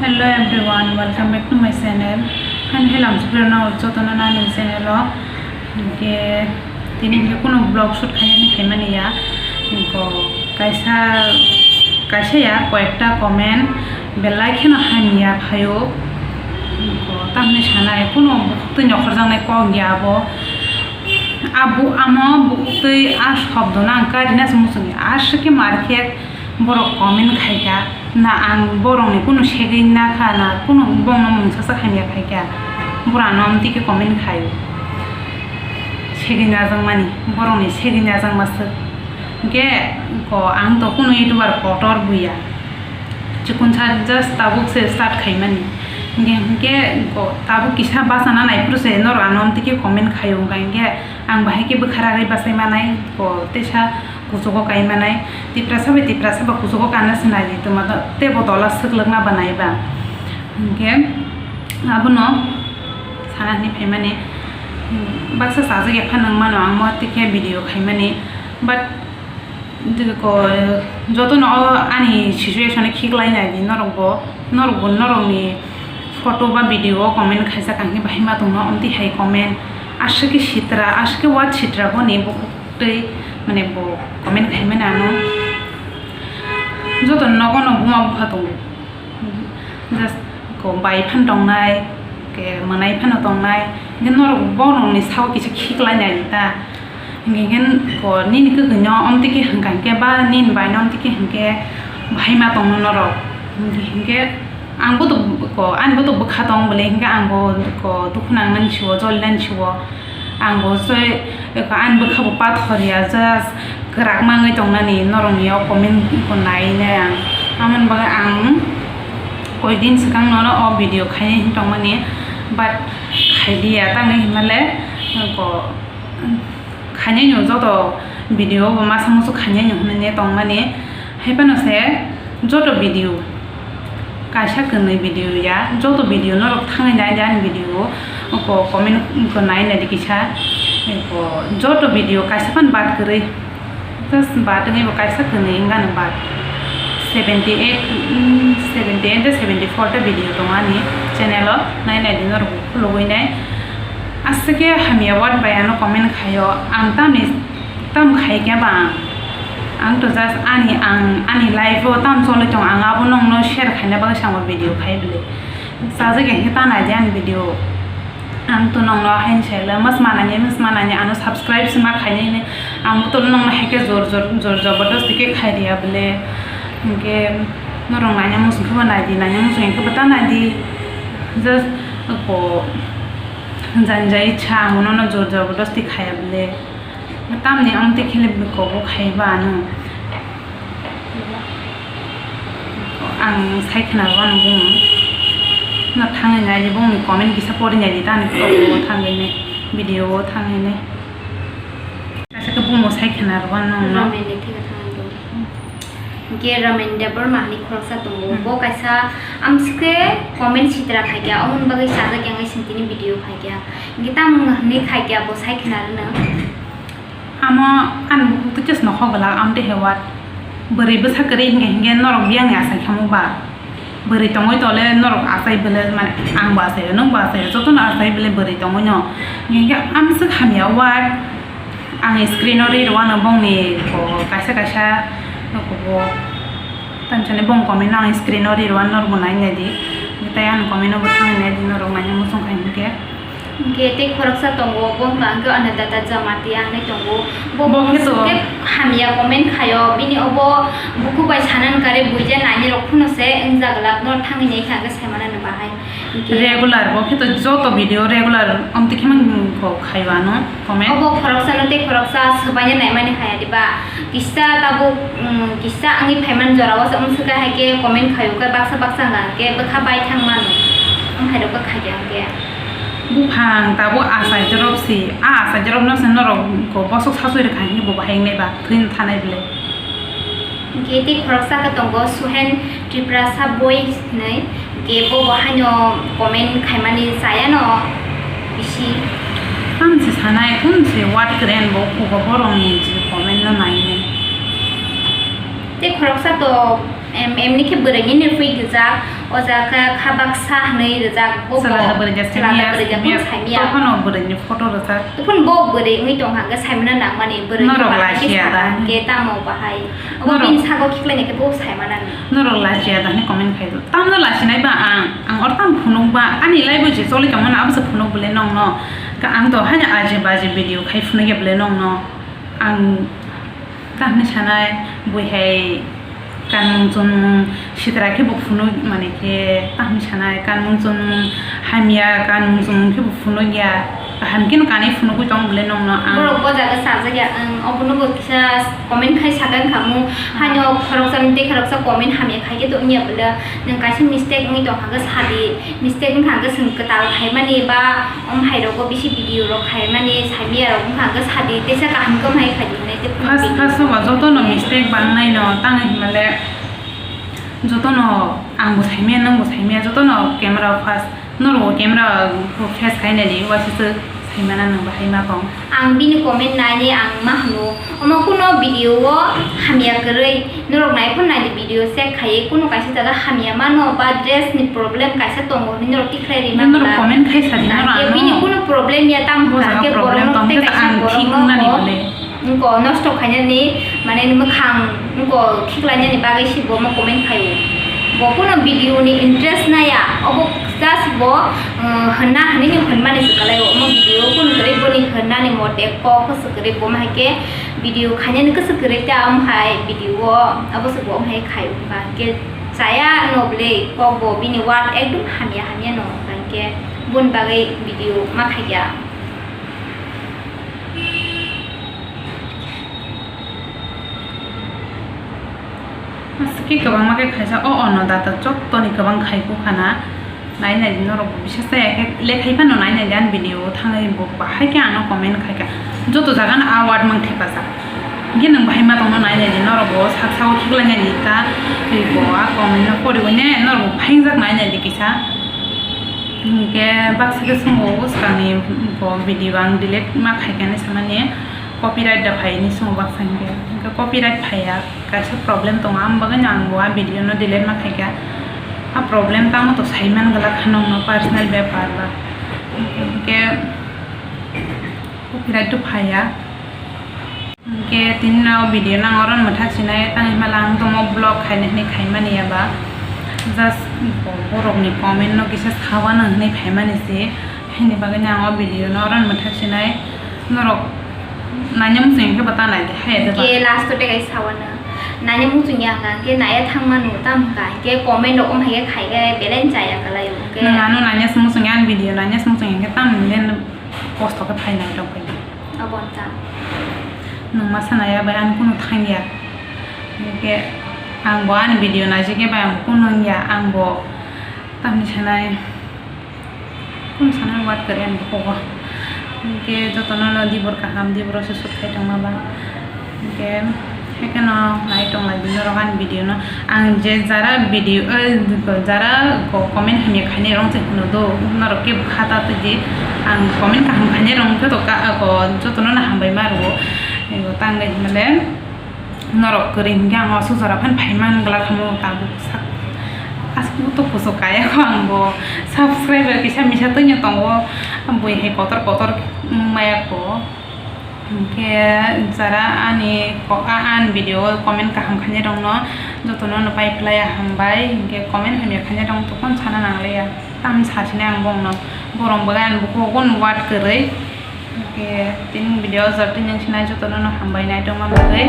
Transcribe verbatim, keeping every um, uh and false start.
Hello everyone, welcome back to my channel. Hani helam suprano jotono nani channel o. Hingke tini hingke kuno vlog shoot khaiyani khaimani ya. Hingko kaisa kaisa ya koyekta comment belai kheno hamya phaio. Hingko tamni sanai kuno bukhuk twi nokharjaknai kok ya abo. Abo amo bukhuk twi a shobdono ang karina se muchungya. Aswk khe mar khe Borok comment khaikha, na ang borokni kunu segwi nakha, na kunu bongno mungsa sak hamya khaikha, borano amtwi khe comment khai. Segwi najakmani, borokni segwi najakmaswk. Hwnkhe ko ang to kunu YouTuber kotor buya. Chikonsa just tabuk se start khaimani. Hwnkhe, hwnkhe ko tabuk kisa bachana naiphuru se norok ano amtwi khe comment khaio, hwnkha hwnkhe ang bahai khe bwkha ragwi bachai manai ko teisa kuchugo kai manai, Tiprasa bai Tiprasa ba kuchugo kana se nai di, tuma tei bo tola swklwkna ba nai ba. Hwnkhe abono sana hinwi phaimani, baksa chajak ya phano wng mano ang mo tei khe video khaimani, but ko jotono o ani situation khiklai nai di norok bo, norok bo norokni photo ba video o comment khaijak ang khe bahai ma tongno, amtwi hai comment aswk khe sitra, aswk khe wat sitra boni bo. Tei mane bo comment khaimani ano joto nogo no buma bupha tongo, just ko bai phano tongnai, ke mwnai phano tongnai, hwnkhe norok borokni sao kisa khiklai nai ta, hwnkhe ko nini kwkhwino amtwi khe hwnkha hwnkhe ba nini baino amtwi khe hwnkhe bahai ma tongno norok, hwnkhe. Ang bo to ko, ani bo to bwkha tong bole, hingke ang bo ko dukhu nang nani siwo, joli nani siwo. Ang bo se ko ani bwkha bo pathor ya, just kwrak mangwi tong nani norok ni o comment ko nai nai ang. Amoni bagwi ang koi din swkang nono o video khainai hin tong mani, but khai di ya, tangwi hinmale ko. Khainai no joto video bo masa musu khainai no hinwi ne tong mani. Hai phano se joto video, kaisa kwnwi video ya, joto video norok thangwi nai di ani video o comment ko nai nai di kisa. Joto video kaisa phano bad kwrwi, just bad wngwi bo kaisa kwnwi wngano bad. Seventy eight, mm, seventy eight tei seventy four ta video tongo ani channel o, nai nai di norok bo khulugwi nai. Aswk khe hamya word bai ano comment khaio, ang tamni, tam khai khe ba ang, ang to just ani, ang ani life o tam cholwi tong, ang abo nongno share khaina bagwi samo video khai bwle. Chajak ya khe ta nai di ani video, ang to nongno haini saila mas manani, mas manani ano subscribe se ma khainai, ang to nongno hai khe jor jor, jor jobordosti khe khai riya bwle. Hinkhe norok naina muchung khe bo nai di, naina muchung khe bo ta nai di, just ko. Jani jai cha ang nono jor jobordosti khaya bwle. Tamni amtwi khele bwkha bo khai ba ano. Ang sai khna rw ano bung. No thangwi nai di bungni comment kisa pori nai di tani kok bo thangwi nai video o thangwi nai. Kaisa khe bung bo sai khna rw ano no. Ramai ni thik thang do. Hingke Ramin Debbarma hinwi khoroksa tongo. Hmm. Bo kaisa amsike comment sitra khaikya, omoni bagwi chajak yang sing tini video khaikya. Hingke tamo hinwi khaikya bo sai khna rwno. Amo ani bukhuk twi just nokho glak, am tei he what? Bwrwi bwsa kwrwi hingke, hingke norok biyangni asai khamu ba? Bwrwi tongwi tole norok asai bwle, mane ang bo asai, nwng bo asai, jotono asai bwle bwrwi tongwi no. Hingke amswk hamya what? Ang screen o ri rwano bongni ko kaisa kaisa ko bo tamsani bong comment no ang screen o ri rwano norok bo nai nai di. Tei ani comment no bo thang nai di norok nai muchung khai hingke. Hingke tei khoroksa tongo bo hwnka hingke Annadata Jamatia hinui tongo. Bo bo khe to khe hamya comment khaio bini obo bukhuk bai sanani kare buija nani rok phano se wngjaglak no thangwi nai kha hingke sai manani bahai. Regular, bo khe to joto video regular, amtwi khe man kho khaio ano comment. Obo khoroksa no tei khoroksa swbaina naimani haya diba? Kisa tabuk, mm, kisa wngwi phaimani jora o se wngsuka hai khe comment khaio khe baksa baksa hwnka khe bwkha bai thang mano. Wng hai rok khe khaikha hwnkhe. Buphang tabuk achai jorok si, a achai jorok no se norok kho bosok sasui rwkha hwnkhe bo bahai wngnai ba, thwi thanai bwlai. Hingke tei khoroksa khe tongo Suhen Tiprasa boi hinui, hingke bo bo haino comment khaimani chayano bisi. Tamoni se sanai, kung se word kren bo khugo borokni je comment no nainai. Tei khoroksa to em, emni khe bwrwini nirphoi gijak, O jaga kha baksa hwnwi rijak, bo chwla bo, da bwrwi jak chwla da saimanya, bwrwi jak, saimanya. Tophano bwrwini photo rijak. Tophano bo bwrwi wngwi tongkha, hwnkhe saimano nangmani bwrwi. Norok khe lachiya da? Hwnkhe tamo bahai? Obo norok bini sago khiklaina khe bo saimanani. Norok lachiya da hwnwi comment khai do. Tamno lachinai ba ang, ang oro tamo phunuk ba, ani life o je choli tongmani abo se phunuk bwle nongno. Ka ang to haino aje baje video khai phunukya bwle nongno. Ang tamni sanai bui hai kanmung chumung sitra khe bo phunuk mani khe tamni sanai kanmung chumung hamya kanmung chumung khe bo phunuk ya kaham khe no kanwi phunugwi tong bwle nongno ang. Borok bo jaga sajak ya ang obono bo kisa comment khai sakha wngkha mu haino khoroksa tei khoroksa comment hamya khai khe to wngya bwle nwng kaisa mistake wngwi tongkha khe sadi mistake wngkha khe chwng kwtal khaimani ba Omo hai rogo bisi video rok khaimani saimaya rok wngkha hwnkhe sadi teisa kaham khe omo hai khaidi hinwi tei phunuk first video first o ba joto no mistake bangnai no tang hinmale joto no ang bo saimaya nwng bo saimaya joto no camera o first norok bo camera o face khainani uaisa se saimana nwng bahai ma tong. Ang bini comment nainai ang ma hwno. Omo kuno video o hamya kwrwi norok naiphuru naidi video check khaiwi kuno kaisa jaga hamya mano ba dress ni problem kaisa tongo hinwi norok tikhlai rwi mano norok comment khai sadi norok ano. Bini kuno problem ya tamo hwnkha khe borok no tei kaisa borok no ko nosto khainani mane mwkhang ko khiklainani bagwi si bo omo comment khaio. Bo kuno video ni interest naya obo just bo hwnna hinwi hwnmani se kwlai omo video kuno kwrwi boni hwnnani mote kok se kwrwi bo ma hai khe. Video khainani kwswk kwrwi ta omo hai video o abo se bo omo hai khai wngkha hwnkhe chaya no bwle kok bo bini word ekdom hamya hamya no wngkha hwnkhe boni bagwi video ma khaikha. Aswk khe kwbangma khe khaisa o ono data jottoni kwbang khai kukhana. Nai nai di norok bo bisa chaya khe le khai phano nai nai di ani video o thangwi bo bahai khe ano comment khai kha joto jaga no a word mang thepajak hinkhe nwng bahai ma tongno nai nai di norok bo sak sao khiklai nai di ta tei bo a comment no poriwi ne norok bo phaingjak nai nai di kisa hinkhe baksa khe swngo swkang ni bo video ang delete ma khai kha hinwi samani copyright da phai hinwi swngo baksa hinkhe hinkhe copyright phaiya. Kaisa problem tongo, ang bagwi no ang bo a video no delete ma khaikha. A problem tamo to saiman glak kha nokno personal bepar ba. Hinkhe copyright to phaiya. Hinkhe tini no video no ang oro mwthak sinai tang himala ang tomo vlog khaina hinwi khaimani ya ba. Just borok ni comment no kisa sawano hinwi phaimani se. Hini bagwi no ang o video no oro mwthak sinai. Norok nanya muchung khe bo ta nai de, hai de ba. Ke last o tegai sawano. Nanya muchung ya hwnkha, ke naya thangmano, tamo hwnkha, ke comment rok omo hai khe khai khe belai chaya kwlai o, ke. Nwng ano nanya se muchung ya, ani video nanya se muchung ya, hwnkhe tamo nini kosto khe phai nai rok bai. Abo wngkha. Nwng masa naya bai ani kunu thang ya. Hwnkhe ang bo ani video naijak ya bai ang bo kunu wng ya, ang bo tamni sanai. Kung sana word kwrwi ani bukugo. Hinkhe jotono no dibor kaham, diboro se sut khai tongma ba. Hinkhe, haikheno nai tong lai di norok ani video no. Ang je jara video, eh, jara ko comment hamya khainai rok se hwno do, norok kebo kha ta twi di. Ang comment kaham khainai rok wngkhe to ka, ako jotono no hambai ma rwo. Ego tang dai hinmale. Norok kwrwi hinkhe ang aswk jora phano phai man glak hwnwi tabuk sak. Aswk to kuchuk kaya kho ang bo. Subscriber kisa misa twino tongo. Bui hai kotor kotor maya kho. Hinkhe jara ani ko-, a-, ani video o comment kaham khainai rokno jotono no pai phlai ya hambai. Hinkhe comment hamya khainai rok tokon sana nangliya. Tam sasini ang bongno. Borok bo ani bukugo word kwrwi. Hinkhe tini video o jotoni wngsinai jotono no hambai naitokma bagwi.